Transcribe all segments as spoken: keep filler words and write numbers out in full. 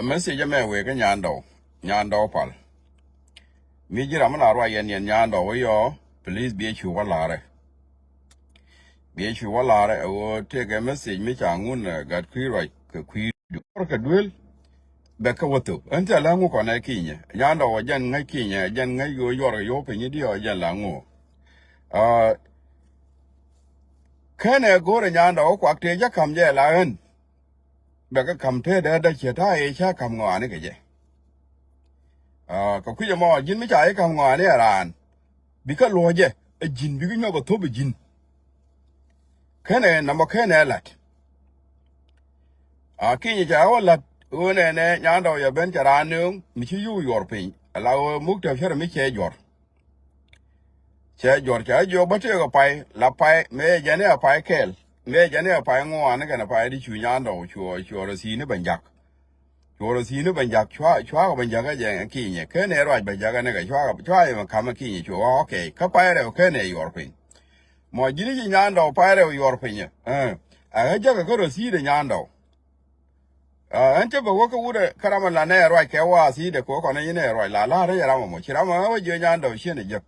Message ɛmɛ wëë kä Nyandɔw, Nyandɔw pal. Mi ji̱ ram mi la ruac yɛn yɛn Nyandɔw i̱ yɔ, please biɛ cu wä la̱rɛ. Biɛ cu wä la̱rɛ ɛ ɣöö tëëkɛ message mi ca ŋun, eh, gat kui̱ ruac kɛ kui̱ duɔr kɛ duel. Bɛ kä wä thop. Ɛn thil la ŋu kɔn ɛ kinyɛ. Nyandɔw ɛ jɛn ŋäc kinyɛ, ɛ jɛn ŋäc ɣöö yuɔr kɛ yio̱w piny i̱ diɛ ɛ jɛn la ŋu. Ah, kɛn ɛ go̱o̱rɛ Nyandɔw kuak tëë jɛ ka̱m jɛ la ɣän. Bɛ kä ka̱m tëë dee dee ciɛ ta̱a̱ ëë ca ka̱m ŋɔaani kɛ jɛ. Ah, kɛ kui̱c ɛmɔ ji̱n mi ca i̱ ka̱m ŋɔaani ɛ raan. Bi kä luɔ̱cɛ ɛ ji̱n, bi kä nyɔk ɛ thop ɛ ji̱n. Kɛnɛ nɔmɔ kɛnɛ la̱t. A kinyɛ ca wä la̱t ɣöö nɛnɛ Nyandɔw yɛ ben cɛ raan nööŋ mi ci yio̱w yuɔr piny. Ala ɣöö muk tɛp cärɛ mi cɛ juɔr. Cɛ juɔr ca jiök bä tëëk ɛ pay, la pay mëë jɛn i̱ ɛ pay kɛɛl. Mëë jɛn i̱ ɛ pay ŋuan kɛnɛ pay di cu Nyandɔw cuɔ, cuɔ rɔ thi̱i̱n i̱ bɛ jak. Cuɔ rɔ thi̱i̱n i̱ bɛ jak, cua, cua kɛ bɛ jak ɛ jɛ kinyɛ. Kɛnɛ ruac bɛ jak ɛ nikɛ cua, cua yɛ mɛ ka̱m ɛ kinyɛ cuɔ, okay. Kä pay rɛw kɛnɛ yuɔr piny. Mɔ ji̱n i̱ ci Nyandɔw pay rɛw yuɔr piny ɛ. Ɛ ɣä jäk ɛ kä rɔ thi̱i̱t ɛ Nyandɔw. Ah, ɛn cä bɛ wä kä wut ɛ kä ram ɛ la nɛ ruac kɛ wa̱a̱ thi̱i̱t ɛ kɛ wä kɔn ɛ nyin ɛ ruac la la̱r ɛ jɛ ram ɛ mɔ. Ci ram ɛ wä jiö Nyandɔw cien ɛ jek.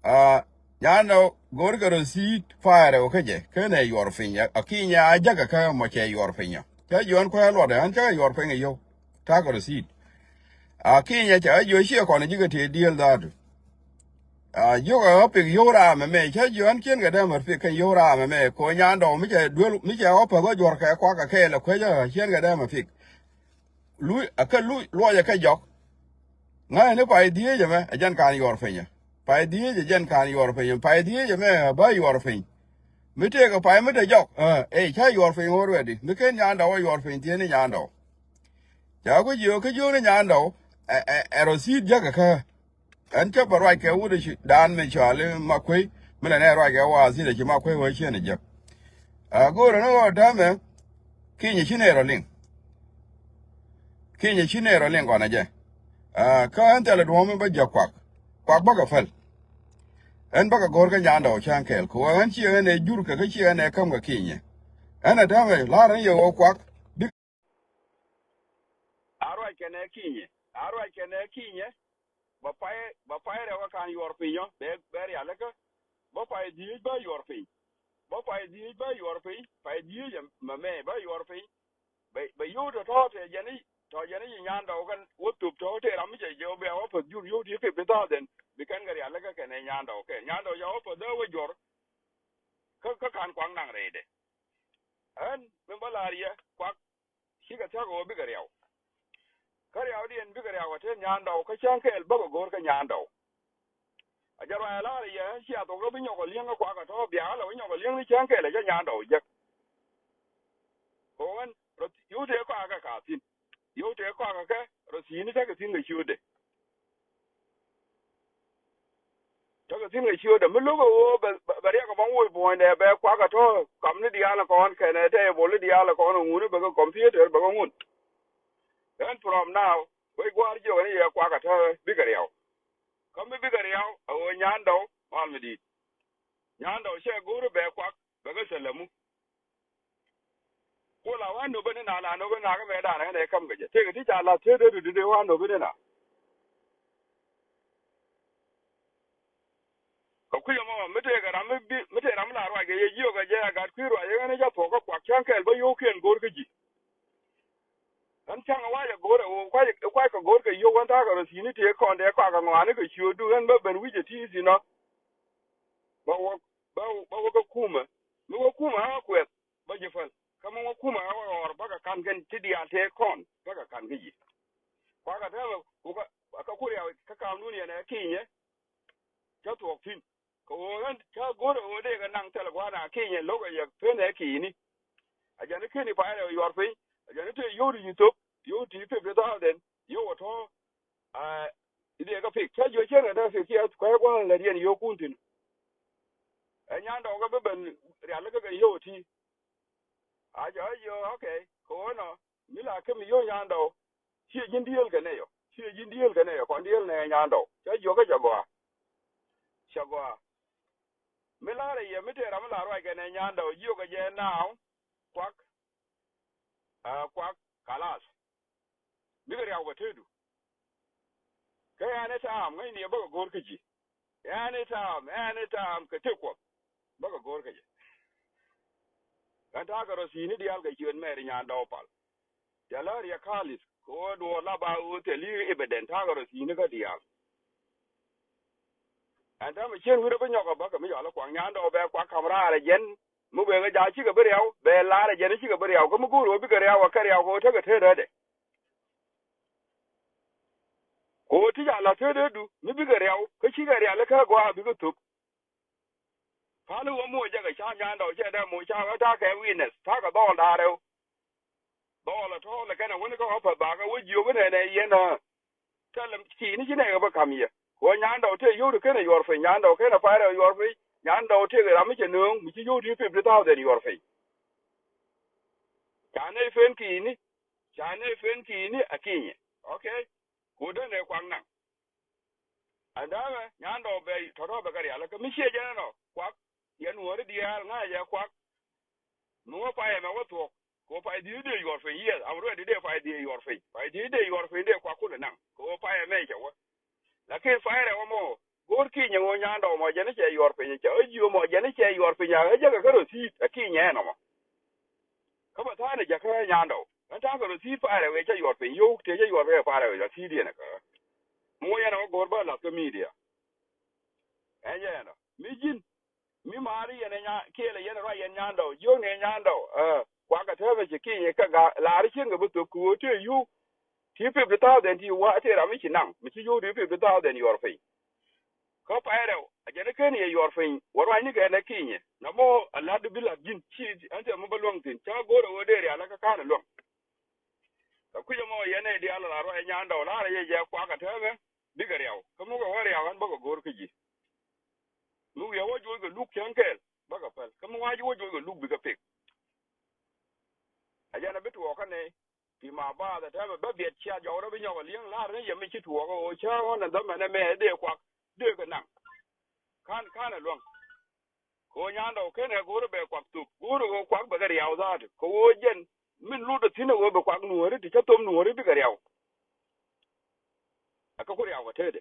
Ah, Nyandɔw go̱o̱r kɛ rɔ thi̱i̱t pay rɛw kä jɛ. Kɛnɛ yuɔr piny ɛ. A kinyɛ a jäk ɛ kä mɔ cɛ yuɔr piny ɛ. Cä jiɔn kuɛ luɔt ɛ, ɛn cä kɛ yuɔr piny ɛ yio̱w. Ta̱a̱ kɛ rɔ thi̱i̱t. A kinyɛ ca jiö ciɛ kɔn ji̱ kɛ tëë diëël dha̱a̱du. A jiök ɛ ɣä pik yio̱w raam ɛmɛ, cä jiɔn cien kɛ dee mär pik kɛn yio̱w raam ɛmɛ, kɛ ɣöö Nyandɔw mi cɛ duel, mi cɛ ɣä päth ɣä juɔ̱r kɛ kuak kɛ kɛɛl ɛ kuecä ɣä cien kɛ dee mär pik. Luc, ɛ kä luc, luɔcɛ kɛ jɔk. Ŋa̱cä ni pay dhieec ɛmɛ, ɛ jɛn ka̱n yuɔr piny ɛ. Pay dhieec ɛ jɛn ka̱n yuɔr piny ɛ, pay dhieec ɛmɛ, ɛ bä yuɔr piny. Mi tëëkɛ pay mi te jɔk, ɛ, ëë, cä yuɔr piny already. Mi ken Nyandɔw ɛ yuɔr piny thieen ni Nyandɔw. Ca ku jiök kä jiök ni Nyandɔw, ɛ, ɛ, ɛ rɔ thi̱i̱t jäk ɛ kä. Ɛn cä bä ruac kɛ wut i̱ ci daan mi cɔal i̱ Makuey, mi lɛ nɛ ruac kɛ wa̱a̱ thi̱n ɛ ci Makuey wee cien ɛ jek. A go̱o̱rä ni ɣöö dämɛ, kinyɛ ci nɛy rɔ liŋ. Kinyɛ ci nɛy rɔ liŋ kɔn ɛ jɛ. A kä ɛn thilɛ duɔ̱ɔ̱m mi bä jek kuak. Kuak bäkɛ päl. Ɛn bäkɛ go̱o̱r kä Nyandɔw cäŋ kɛɛl kɛ ɣöö ɛn ci ɛn ɛ jur kɛ kä ci ɛn ɛ käm kɛ kinyɛ. Ɛn ɛ dämɛ la̱r ɛn yɛ ɣöö kuak. A ruac kɛnɛ kinyɛ, a ruac kɛnɛ kinyɛ, bä pay, bä pay rɛw kä ka̱n yuɔr piny ɔ, bɛ, bɛ rialikä, bä pay dhieec bä yuɔr piny, bä pay dhieec bä yuɔr piny, pay dhieec ɛmɛ mɛ bä yuɔr piny, bɛ, bɛ yio̱w tɔ̱tɔ̱ tɛ jɛn i̱, tɔ̱ jɛn i̱ ci Nyandɔw kɛn wä thop tɔ̱ tëë ram mi cɛ jɛ wä bɛ wä päth jur yio̱w ti fifty thousand, bi kɛn kɛ rialikä kɛnɛ Nyandɔw kɛn. Nyandɔw ca wä päth dee wä juɔr, kä, kä ka̱n kuak naŋ rɛydɛ. Ɣän, min bä la̱r yɛ, kuak, cikɛ thia̱k ɣöö bikɛ riaw. Kä riawdiɛn bikɛ riaw kä te Nyandɔw, kä cäŋ kɛɛl bäkɛ go̱o̱r kä Nyandɔw. A jɛ ruac a la̱r yɛ, cia thok rɔ bi nyɔk ɛ li̱eŋ kä kuak ɛ tɔ̱, bia ɣä lɛ wä nyɔk ɛ li̱eŋ ni cäŋ kɛɛl ɛ cä Nyandɔw jek. Kɛ ɣöö ɣän, rɔ yio̱w tëë kɔakɛ kɛ thi̱n. Yio̱w tëë kɔakɛ kɛ, rɔ thi̱i̱n ni tekɛ thi̱n kɛ ciötdɛ. Tekɛ thi̱n kɛ ciötdɛ mi lo̱k ɛ ɣöö bɛ, bɛ, bɛ riɛk ɛ bä woc puɔ̱nydɛ bɛ kuak ɛ tɔ̱ kamni diaal ɛ kɔn kɛnɛ table diaal ɛ kɔn ɛ ŋun bɛ kɛ computer bɛ kɛ ŋun. Then from now, wec gua̱a̱r jiök ni yɛ kuak ɛ tɔ̱ bikɛ riaw. Kä mi bikɛ riaw ɛ ɣöö Nyandɔw mal mi di̱i̱t. Nyandɔw cɛ go̱o̱r bɛ kuak bɛ kɛ thälämu. Ku la wä nöpä ni na la nöpä na kä mɛ danɛ kɛnɛ käm kɛ jɛ. Tëëkɛ ti ca la tëë dee dee dee wä nöpä ni na. Kɛ kui̱ ɛmɔ mi tëëkɛ ram mi bi, mi tëë ram mi la ruac kɛ yɛ jiök kɛ jɛ a gat kui̱ ruac yɛ ɣän ca thuɔ̱k kä kuak cäŋ kɛɛl bä yio̱wkiɛn go̱o̱r kä ji̱. Ɣän cäŋ ɛ wac ɛ go̱o̱r ɛ ɣöö kuac, kuac kɛ go̱o̱r kɛ yio̱w ɣän ta̱a̱ kɛ rɔ thi̱n i̱ tëë kɔn dee kɔak kɛ ŋɔaani kɛ ciötdu ɣän bä ben wi̱c ɛ ti̱i̱ thi̱n ɔ. Bä wä, bä, bä wä kä kumä. Mi wä kumä ɣä kuɛth bä ji̱ päl. Kä mi wä kumä ɣä wä ɣɔr bä kɛ ka̱n kɛn ti diaal tëë kɔn bä kɛ ka̱n kä ji̱. Kuakɛ täämɛ ku kä, kä kuriaw kä ka̱mdun yɛn ɛ kinyɛ. Cä thuɔɔk thi̱n. Kɛ ɣöö ɣän cä go̱r ɛ ɣöö dee kɛ naŋ thɛl gua̱a̱r na kinyɛ lo̱k ɛ yɛ pen ɛ ki̱i̱ni. A jɛn i̱ keni pay rɛw yuɔr piny. A jɛn i̱ te yio̱w ti ci thop. Yio̱w ti fifty thousand. Yio̱w ɛ tɔ̱. Ɛ, i̱ dee kɛ pik. Cä jiɔ cien kɛ dee pik kiɛ kuɛ gua̱a̱r lɛ riɛn yio̱w kun thi̱n. Ɛ Nyandɔw kɛ bi ben rial kɛ kɛ yio̱w ti. A jɛ ɣä jiök, okay, kɛ ɣöö nɔ mi la kä mi yio̱w Nyandɔw. Ciɛ ji̱n diëël kɛ nɛy ɔ, ciɛ ji̱n diëël kɛ nɛy ɔ, kɔn diëël nɛ Nyandɔw. Cä jiök kä cɛ gɔaa. Cɛ gɔaa. Mi la̱rä yɛ mi tëë ram mi la ruac kɛ nɛ Nyandɔw jiök kɛ jɛ naaw. Kuak. Aa, kuak. Kalath. Bikɛ riaw kɛ tetdu. Kä any time ŋäcni ɛ bäkɛ go̱o̱r kä ji̱. Any time, any time kɛ tëë Kuɔth bäkɛ go̱o̱r kä jɛ. Ɣän ta̱a̱ kɛ rɔ thi̱i̱ni diaal kɛ ciöt Mɛri Nyandɔw Pal. Cɛ lä riɛk ka̱a̱lith kɛ ɣöö duɔɔr la ba ɣöö thil i̱ evident, ta̱a̱ kɛ rɔ thi̱i̱ni kä diaal. Ɛn täämɛ cien wi̱rä bi nyɔk ɛ bä kɛ mi cɔal i̱ Kuak Nyandɔw bɛ Kuak ka̱m raar ɛ jɛn. Mi wëë kɛ jaak cikɛ bi riaw bɛ laar ɛ jɛn cikɛ bi riaw kä mi go̱o̱r ɣöö bikɛ riaw ɛ kɛ riaw kɛ ɣöö tekɛ tet rätdɛ. Kɛ ɣöö ti ca la̱th tetdu mi bikɛ riaw kä cikɛ rial ikä gɔaa bikɛ thöp. Pali wä muɔ jɛ kɛ ca Nyandɔw cɛ dee muɔ ca ɣä ta̱a̱ kɛ witness ta̱a̱ kɛ dhɔɔl da̱a̱r rɛw. Dhɔɔl ɛ tɔ̱ɔ̱l ɛ kɛn ɛ wä ni kä ɣä pɛ bakä wä jiök inɛnɛ yɛn ɛ. Thilɛ ki̱ni ci nɛɛkɛ bä ka̱m yɛ. Kɛ ɣöö Nyandɔw tëë yio̱w ti ken ɛ yuɔr piny, Nyandɔw ken ɛ pay rɛw yuɔr piny, Nyandɔw tëëkɛ ram mi cɛ nööŋ mi ci yio̱w ti fifty thousand yuɔr piny. Ca nɛy pen ki̱ni, ca nɛy pen ki̱ni a ki̱nyɛ. Okay. Ku dee nɛ Kuak naŋ. Ɛn däämɛ Nyandɔw bɛ tɔ̱tɔ̱ bɛ kɛ rial kä mi ciɛ jɛn ɛnɔ Kuak. Yɛn Nuääri diaal ŋa̱cɛ Kuak. Mi wä pay ɛmɛ wä thuɔ̱k kɛ ɣöö pay dhiec dee yuɔr piny, yes, I'm ready dee pay dhiec yuɔr piny. Pay dhiec dee yuɔr piny dee Kuak kulɛ naŋ kɛ ɣöö pay ɛmɛ cɛ wä. Lakin pay rɛw ɛmɔ go̱o̱r ki̱nyɛ ɣöö Nyandɔw mɔ jɛn cɛ yuɔr piny cɛ ɣä jiö mɔ jɛn cɛ yuɔr piny a ɣä jäkɛ kä rɔ thi̱i̱t a ki̱nyɛ ɛnɔmɔ. Kä bä tha̱a̱n ɛ jakä Nyandɔw ɣän ta̱a̱ kɛ rɔ thi̱i̱t pay rɛw ɛ cä yuɔr piny yio̱w tëë cä yuɔr piny ɛ pay rɛw ɛ thi̱i̱t yɛn ɛ kä. Mi wä yɛn ɛ wä go̱o̱r bä la̱th kä media. Ɛn jɛ ɛnɔ mi ji̱n mi maari yɛn ɛ nya kiɛlɛ yɛn ɛ ruac yɛn Nyandɔw jiökni ɛ Nyandɔw ɛ Kuak kɛ täämɛ cɛ ki̱ny ɛ kɛ ga̱a̱ laari cieŋ kɛ bi thöp kɛ ɣöö tëë yio̱w ti fifty thousand ti wa̱a̱ tëë ram mi ci naŋ mi ci yio̱w ti fifty thousand yuɔr piny. Kä pay rɛw a jɛn ɛ ken yɛ yuɔr piny wä ruacni kɛ ɛn ɛ ki̱nyɛ na mɔ a la̱t bi la̱t ji̱n ci ɛn tɛm mi bä luäŋ thi̱n cä go̱o̱r ɛ ɣöö dee rial ɛ kä ka̱n ɛ luäŋ. Kä kui̱c ɛmɔ yɛn ɛ diaal la ruac Nyandɔw la̱rä yɛ jɛ Kuak kɛ täämɛ bikɛ riaw kä mi kɛ wä riaw ɛn bäkɛ go̱o̱r kä ji̱. Mi wi̱i̱ a wä juɔc kɛ luk cäŋ kɛɛl bäkɛ päl kä mi wa̱a̱ ji̱ wä juɔc kɛ luk bikɛ pek. A jɛn a bi tuɔɔk kä nɛy ti ma baath ɛ täämɛ bä biɛt cia jɔk rɔ bi nyɔk ɛ li̱eŋ la̱r ni yɛ mi ci tuɔɔk ɛ ɣöö cä ɣɔn ɛ dhämɛn ɛmɛ dee Kuak dee kɛ naŋ. Ka̱n ka̱n ɛ luäŋ. Kɛ ɣöö Nyandɔw ken ɛ go̱o̱r bɛ Kuak thöp go̱o̱r ɛ ɣöö Kuak bɛ kɛ riaw dhaat kɛ ɣöö jɛn min lut ɛ thi̱n ɛ ɣöö bɛ Kuak Nuääri ti cä thöp Nuääri bikɛ riaw. Ɛ kä ku riaw kɛ tetdɛ.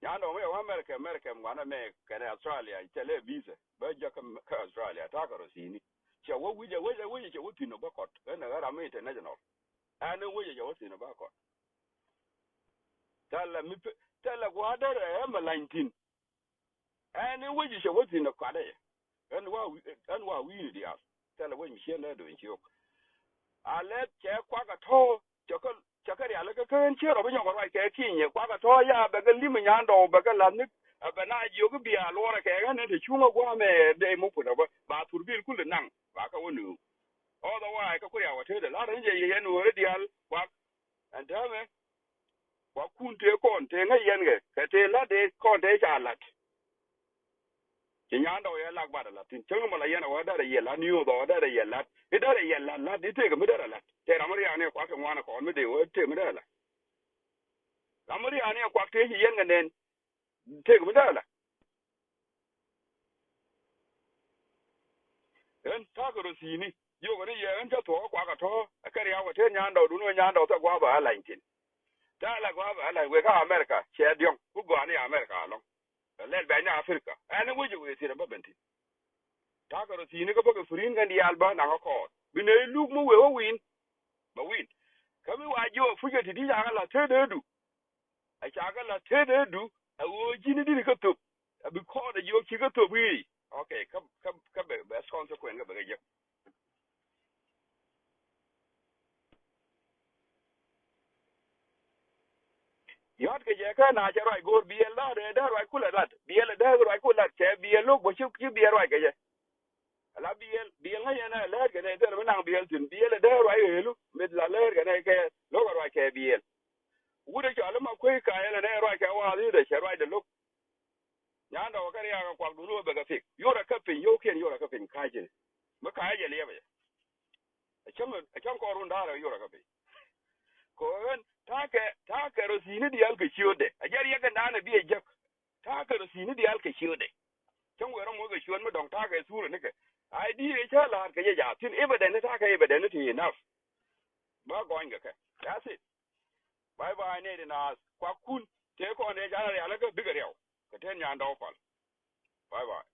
Nyandɔw mi yɛ wä America, America mi wanɛ mɛ kɛnɛ Australia cɛ lɛ visa bä jɛ kä Australia ta̱a̱ kɛ rɔ thi̱i̱ni. Cɛ wä wi̱cɛ wä wi̱cɛ cɛ wä thi̱n ɔ bä kɔt ɛn ɛ ɣän ram mi international. Ɛn ɛ wi̱cɛ cɛ wä thi̱n ɔ bä kɔt. Thilɛ mi thilɛ gua̱a̱r derɛ ɛmɛ lany thi̱n. Ɛn i̱ wec i̱ cɛ wä thi̱n ɛ kuatdɛ. Ɛn wa wi̱i̱ni diaal thilɛ wec mi cieen dee do̱ny ciök. A lɛth cɛ Kuak a tɔ̱ cɛ kä rialikä kä ɛn cieen rɔ bi nyɔk ruac kɛ ki̱ny ɛ Kuak a tɔ̱ ya bɛ kɛ li̱m ɛ Nyandɔw bɛ kɛ la̱th ni. Ɛ bɛ na jiök i̱ bia luɔrɛ kɛ ɣän ɛn te cuŋä gua̱a̱mɛ dee muk kun ɛ bä ba thur bil kul ɛ naŋ ba kɛ wä nööŋ. Otherwise kä kuriak wä tetdɛ la̱r ɛn jɛ yɛ yɛn wä ri diaal Kuak. Ɛn täämɛ Kuak kun tëë kɔn tëë ŋäc yɛn kɛ kɛ tëë la̱t dee kɔn tëë ca la̱t. Ci Nyandɔw yɛ lak bat a la̱t thi̱n cäŋ mɔ la yɛn a wä derɛ yɛ la̱t ni ɣöö dhɔ derɛ yɛ la̱t i̱ derɛ yɛ la̱t la̱t i̱ tëëkɛ mi derɛ la̱t tëë ram mi riaani Kuak kɛ ŋuan a kɔn mi dee wä tëë mi derɛ la̱t. Ram mi riaani Kuak tëë ci yɛn kɛ nɛn tëëkɛ mi derɛ la̱t. Ɣän ta̱a̱ kɛ rɔ thi̱i̱ni jiökɛ ni yɛ ɣän cä thuɔ̱k kä Kuak a tɔ̱ ɛ kɛ riaw kɛ tëë Nyandɔw dun wä Nyandɔw thɛ gua̱a̱ bɛ a lany thi̱n. Ta̱a̱ la gua̱a̱ bɛ a lany wek kä America cɛ diɔ̱ŋ ku gɔaa ni America alɔ̱ŋ. Ɛ lɛl bɛny ni Africa ɛn ɛ wec ɛ wëë thi̱n ɛ bä ben thi̱n. Ta̱a̱ kɛ rɔ thi̱i̱ni kä bä kɛ pi̱ri̱n kɛn diaal bä naŋ kä kɔɔr bi nɛy luk mi wëë wä wi̱i̱n. Bä wi̱i̱n kä mi wa jiök fucä ti di̱c akä la tetdädu. A ca kɛ la tetdädu a ɣöö ji̱n i̱ di̱t kä thöp a bi kɔɔt a jiök ci kä thöp i̱. Okay, kä kä kä bɛ bɛ consequence kä bɛ kɛ jek. Yɔ̱t kɛ jɛ kä na cɛ ruac go̱o̱r biɛl la dee dee ruac kulɛ lat biɛl dee ruac kulɛ lat kɛ biɛl lo̱k bä ci ci biɛl ruac kɛ jɛ. Ala biɛl biɛl ŋäc yɛn ɛ lɛɛt kɛ nɛ thil mi naŋ biɛl thi̱n biɛl ɛ dee ruac ɣelu mit la lɛɛt kɛ nɛ kɛ lo̱k ɛ ruac kɛ biɛl. Wut ɛ cɔal i̱ ma kuec ka yɛn ɛ nɛ ruac kɛ wa̱a̱ dhi̱i̱t ɛ cɛ ruacdɛ lo̱k. Nyandɔw kä riaak ɛ Kuak dun wä bɛ kɛ pik yorɛ kä piny yio̱wkiɛn yorɛ kä piny ka̱cin. Mi ka̱cɛ jɛ liɛpɛ jɛ. Ɛ cäŋ ɛ cäŋ kɔn run da̱a̱rɛ yorɛ kä piny. Kɛ ɣän ta̱a̱ kɛ ta̱a̱ kɛ rɔ thi̱i̱ni diaal kɛ ciötdɛ ɛ jɛ riɛk kɛn da̱a̱n ɛ bi ɛ jäk. Ta̱a̱ kɛ rɔ thi̱i̱ni diaal kɛ ciötdɛ. Cäŋ wëë rɔ moc kɛ ciöt mi dɔ̱ŋ ta̱a̱ kɛ thurɛ nikɛ. Ay di ëë cä la̱a̱t kɛ jɛ jaathin evidence ta̱a̱ kɛ evidence ti enough. bä gɔny kɛ kɛ. That's it. Bye bye nɛy ti naath kuak kun tëë kɔn dee ja̱n a rialikä bikɛ riaw kɛ tëë nyan dɔw pal. Bye bye.